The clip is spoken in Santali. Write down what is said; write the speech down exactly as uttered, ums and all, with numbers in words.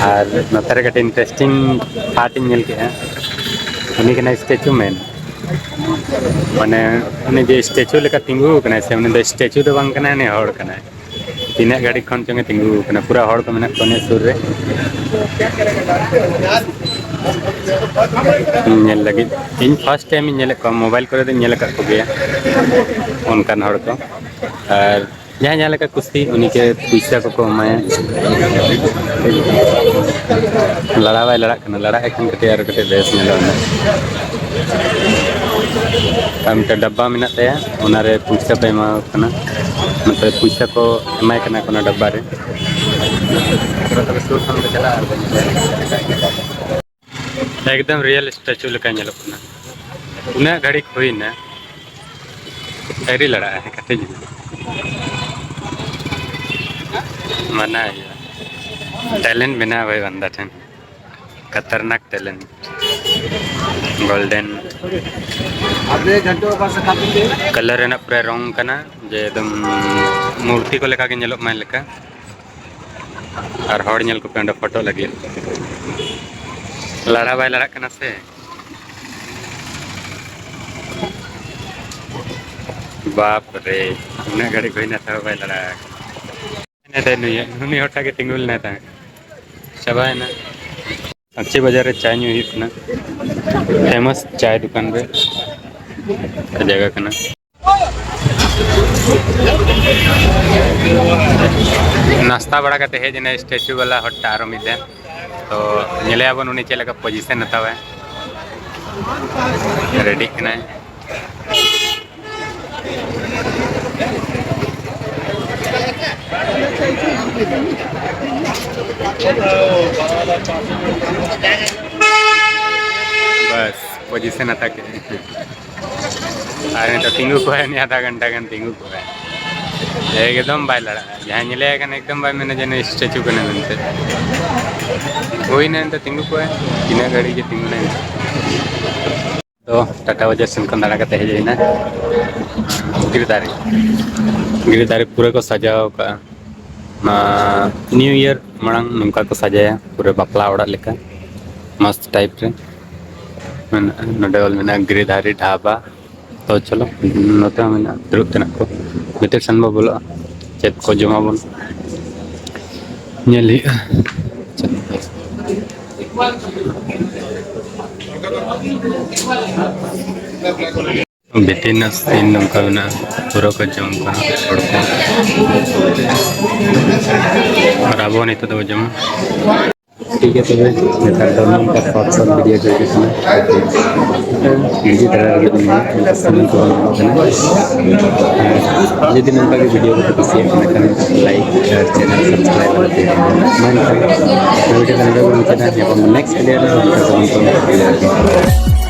ᱟᱨ ᱱᱚᱛᱮ ᱨᱮ ᱠᱟᱹᱴᱤᱡ ᱤᱱᱴᱟᱨᱮᱥᱴᱤᱝ ᱯᱟᱨᱴ ᱤᱧ ᱧᱮᱞ ᱠᱮᱫᱼᱟ᱾ ᱩᱱᱤ ᱠᱟᱱᱟᱭ ᱥᱴᱮᱪᱩ ᱢᱮᱱ᱾ ᱢᱟᱱᱮ, ᱩᱱᱤ ᱡᱮ ᱥᱴᱮᱪᱩ ᱞᱮᱠᱟ ᱛᱤᱸᱜᱩ ᱟᱠᱟᱱᱟᱭ ᱥᱮ, ᱩᱱᱤ ᱫᱚ ᱥᱴᱮᱪᱩ ᱫᱚ ᱵᱟᱝ ᱠᱟᱱᱟᱭ, ᱩᱱᱤ ᱦᱚᱲ ᱠᱟᱱᱟᱭ᱾ ᱛᱤᱱᱟᱹᱜ ᱜᱷᱟᱹᱲᱤᱡ ᱠᱷᱚᱱ ᱪᱚᱝ ᱮ ᱛᱤᱸᱜᱩ ᱟᱠᱟᱱᱟ, ᱯᱩᱨᱟᱹ ᱦᱚᱲ ᱠᱚ ᱢᱮᱱᱟᱜ ᱠᱚᱣᱟ ᱩᱱᱤ ᱥᱩᱨ ᱨᱮ᱾ ᱧᱮᱞ ᱞᱟᱹᱜᱤᱫ ᱤᱧ ᱯᱷᱟᱥᱴ ᱴᱟᱭᱤᱢ ᱤᱧ ᱧᱮᱞᱮᱫ ᱠᱚᱣᱟ, ᱢᱳᱵᱟᱭᱤᱞ ᱠᱚᱨᱮ ᱫᱚᱧ ᱧᱮᱞ ᱟᱠᱟᱫ ᱠᱚᱜᱮᱭᱟ ᱚᱱᱠᱟᱱ ᱦᱚᱲ ᱠᱚ᱾ ᱟᱨ ᱡᱟᱦᱟᱸᱭ ᱡᱟᱦᱟᱸ ᱞᱮᱠᱟ ᱠᱩᱥᱤ, ᱩᱱᱤ ᱜᱮ ᱯᱚᱭᱥᱟ ᱠᱚᱠᱚ ᱮᱢᱟᱭᱟ᱾ ᱞᱟᱲᱟ ᱵᱟᱭ ᱞᱟᱲᱟᱜ ᱠᱟᱱᱟ, ᱞᱟᱲᱟᱜ ᱮ ᱠᱷᱟᱱ ᱠᱟᱹᱴᱤᱡ ᱟᱨᱚ ᱠᱟᱹᱴᱤᱡ ᱵᱮᱥ ᱧᱮᱞᱚᱜᱼᱟ᱾ ᱟᱨ ᱢᱤᱫᱴᱮᱱ ᱰᱟᱵᱵᱟ ᱢᱮᱱᱟᱜ ᱛᱟᱭᱟ, ᱚᱱᱟᱨᱮ ᱯᱚᱭᱥᱟ ᱠᱚ ᱮᱢᱟ ᱠᱚ ᱠᱟᱱᱟ, ᱢᱚᱛᱞᱚᱵ ᱯᱚᱭᱥᱟ ᱠᱚ ᱮᱢᱟᱭ ᱠᱟᱱᱟ ᱠᱚ ᱚᱱᱟ ᱰᱟᱵᱵᱟ ᱨᱮ᱾ ᱛᱚᱵᱮ ᱥᱩᱨ ᱠᱷᱚᱱ ᱠᱚ ᱪᱟᱞᱟᱜᱼᱟ ᱟᱨ ᱠᱚ ᱧᱮᱞᱟ᱾ ᱮᱠᱫᱚᱢ ᱨᱤᱭᱮᱞ ᱥᱴᱮᱪᱩ ᱞᱮᱠᱟ ᱧᱮᱞᱚᱜ ᱠᱟᱱᱟ᱾ ᱩᱱᱟᱹᱜ ᱜᱷᱟᱹᱲᱤᱡ ᱦᱩᱭᱱᱟ, ᱟᱹᱣᱨᱤ ᱞᱟᱲᱟᱜᱼᱟ, ᱠᱟᱹᱴᱤᱡ ᱢᱟᱱᱟ ᱦᱩᱭᱩᱜᱼᱟ᱾ ᱴᱮᱞᱮᱱᱴ ᱢᱮᱱᱟᱜᱼᱟ ᱵᱷᱟᱭ ᱵᱟᱱᱫᱟ ᱴᱷᱮᱱ, ᱠᱷᱟᱛᱟᱨᱱᱟᱠ ᱴᱮᱞᱮᱱᱴ᱾ ᱜᱳᱞᱰᱮᱱ ᱠᱟᱞᱟᱨ ᱨᱮᱱᱟᱜ ᱯᱩᱨᱟᱹ ᱨᱚᱝ ᱠᱟᱱᱟ, ᱡᱮ ᱮᱠᱫᱚᱢ ᱢᱩᱨᱛᱤ ᱠᱚ ᱞᱮᱠᱟ ᱜᱮ ᱧᱮᱞᱚᱜ ᱢᱟ ᱞᱮᱠᱟ᱾ ᱟᱨ ᱦᱚᱲ ᱧᱮᱞ ᱠᱚᱯᱮ ᱚᱸᱰᱮ ᱯᱷᱳᱴᱳ ᱞᱟᱹᱜᱤᱫ᱾ ᱞᱟᱲᱟ ᱵᱟᱭ ᱞᱟᱲᱟᱜ ᱠᱟᱱᱟ ᱥᱮ? ᱵᱟᱯ ᱨᱮ, ᱩᱱᱟᱹᱜ ᱜᱷᱟᱹᱲᱤᱡ ᱦᱩᱭᱱᱟ ᱛᱟᱣ ᱵᱟᱭ ᱞᱟᱲᱟ ᱟᱠᱟᱱᱟ᱾ ᱱᱩᱭ ᱦᱚᱲ ᱴᱟᱜ ᱜᱮ ᱛᱤᱸᱜᱩ ᱞᱮᱱᱟᱭ ᱛᱟᱦᱮᱸᱫ, ᱪᱟᱵᱟᱭᱮᱱᱟ᱾ ᱥᱟᱸᱪᱤ ᱵᱟᱡᱟᱨ ᱨᱮ ᱪᱟ ᱧᱩ ᱦᱩᱭᱩᱜ ᱠᱟᱱᱟ, ᱯᱷᱮᱢᱟᱥ ᱪᱟᱭ ᱫᱚᱠᱟᱱ ᱨᱮ, ᱡᱟᱭᱜᱟ ᱠᱟᱱᱟ᱾ ᱱᱟᱥᱛᱟ ᱵᱟᱲᱟ ᱠᱟᱛᱮ ᱦᱮᱡ ᱮᱱᱟᱭ ᱥᱴᱮᱪᱩ ᱵᱟᱞᱟ ᱦᱚᱲ ᱴᱟᱜ ᱟᱨᱚ ᱢᱤᱫ ᱫᱷᱟᱣ᱾ ᱛᱚ ᱧᱮᱞᱮᱭᱟᱵᱚᱱ ᱩᱱᱤ ᱪᱮᱫ ᱞᱮᱠᱟ ᱯᱚᱡᱤᱥᱮᱱ ᱦᱟᱛᱟᱣᱟᱭ, ᱨᱮᱰᱤᱜ ᱠᱟᱱᱟᱭ᱾ ᱵᱟᱥ, ᱯᱚᱡᱤᱥᱮᱱ ᱦᱟᱛᱟᱣ ᱠᱮᱫ᱾ ᱟᱨ ᱱᱤᱛᱚᱜ ᱛᱤᱸᱜᱩ ᱠᱚᱜᱼᱟᱭ, ᱩᱱᱤ ᱟᱫᱷᱟ ᱜᱷᱚᱱᱴᱟ ᱜᱟᱱ ᱛᱤᱸᱜᱩ ᱠᱚᱜᱼᱟᱭ, ᱮᱠᱫᱚᱢ ᱵᱟᱭ ᱞᱟᱲᱟᱜᱼᱟ᱾ ᱡᱟᱦᱟᱸᱭ ᱧᱮᱞᱮᱭᱟ ᱠᱷᱟᱱ ᱮᱠᱫᱚᱢ ᱵᱟᱭ ᱢᱮᱱᱟ ᱡᱮ ᱱᱩᱭ ᱥᱴᱮᱪᱩ ᱠᱟᱱᱟ ᱢᱮᱱᱛᱮ᱾ ᱦᱩᱭᱱᱟ ᱱᱤᱛᱚᱜ ᱛᱤᱸᱜᱩ ᱠᱚᱜᱼᱟᱭ, ᱛᱤᱱᱟᱹᱜ ᱜᱷᱟᱹᱲᱤᱡ ᱜᱮ ᱛᱤᱸᱜᱩᱱᱟᱭ᱾ ᱛᱚ ᱴᱟᱴᱟ ᱵᱟᱡᱟᱨ ᱥᱮᱱ ᱠᱷᱚᱱ ᱫᱟᱬᱟ ᱠᱟᱛᱮ ᱦᱮᱡ ᱦᱩᱭᱱᱟ ᱛᱤᱨᱤᱥ ᱛᱟᱹᱨᱤᱠᱷ᱾ ᱜᱤᱨᱤᱫᱷᱟᱨᱤ ᱯᱩᱨᱟᱹ ᱠᱚ ᱥᱟᱡᱟᱣ ᱠᱟᱜᱼᱟ᱾ ᱚᱱᱟ ᱱᱤᱭᱩ ᱤᱭᱟᱨ ᱢᱟᱲᱟᱝ ᱱᱚᱝᱠᱟ ᱠᱚ ᱥᱟᱡᱟᱭᱟ, ᱯᱩᱨᱟᱹ ᱵᱟᱯᱞᱟ ᱚᱲᱟᱜ ᱞᱮᱠᱟ, ᱢᱚᱥᱛ ᱴᱟᱭᱤᱯ ᱨᱮ ᱢᱮᱱᱟᱜᱼᱟ᱾ ᱱᱚᱰᱮ ᱚᱞ ᱢᱮᱱᱟᱜᱼᱟ ᱜᱤᱨᱤᱫᱷᱟᱨᱤ ᱰᱷᱟᱵᱟ᱾ ᱛᱚ ᱪᱚᱞᱚ, ᱱᱚᱛᱮ ᱦᱚᱸ ᱢᱮᱱᱟᱜᱼᱟ ᱫᱩᱲᱩᱵ ᱛᱮᱱᱟᱜ ᱠᱚ, ᱵᱷᱤᱛᱤᱨ ᱥᱮᱱ ᱵᱚ ᱵᱚᱞᱚᱜᱼᱟ, ᱪᱮᱫ ᱠᱚ ᱡᱚᱢᱟᱵᱚᱱ ᱧᱮᱞ ᱦᱩᱭᱩᱜᱼᱟ᱾ ᱵᱷᱤᱛᱤᱨ ᱨᱮᱱᱟᱜ ᱥᱤᱱ ᱱᱚᱝᱠᱟ ᱢᱮᱱᱟᱜᱼᱟ, ᱯᱩᱨᱟᱹ ᱠᱚ ᱡᱚᱢ ᱠᱟᱱᱟ ᱦᱚᱲ ᱠᱚ, ᱟᱨ ᱟᱵᱚ ᱱᱤᱛᱚᱜ ᱫᱚᱵᱚ ᱡᱚᱢᱟ᱾ ᱴᱷᱤᱠ ᱜᱮᱭᱟ, ᱛᱚᱵᱮ ᱱᱮᱛᱟᱨ ᱫᱚ ᱱᱚᱝᱠᱟ short short video ᱠᱚ ᱦᱤᱡᱩᱜ ᱠᱟᱱᱟ᱾ ᱱᱤᱡᱮ ᱛᱟᱞᱟ ᱨᱮᱜᱮ ᱵᱚᱱ ᱧᱮᱞᱟ, ᱚᱱᱠᱟ ᱥᱟᱺᱜᱤᱧ ᱠᱚ ᱵᱟᱝ ᱧᱮᱞᱚᱜ ᱠᱟᱱᱟ᱾ ᱟᱨ ᱡᱩᱫᱤ ᱱᱚᱝᱠᱟ ᱜᱮ video ᱠᱚ ᱠᱩᱥᱤᱭᱟᱜ ᱠᱟᱱᱟ ᱠᱷᱟᱱ, like ᱟᱨ channel subscribe ᱟᱞᱚ ᱯᱮ ᱦᱤᱲᱤᱧᱟ᱾ ᱢᱟ ᱮᱱᱠᱷᱟᱱ ᱱᱚᱣᱟ video ᱫᱚ ᱱᱚᱰᱮ ᱜᱮᱵᱚᱱ ᱢᱩᱪᱟᱹᱫᱟ᱾ ᱧᱟᱯᱟᱢ next video ᱨᱮ, ᱚᱱᱠᱟ ᱜᱮᱵᱚᱱ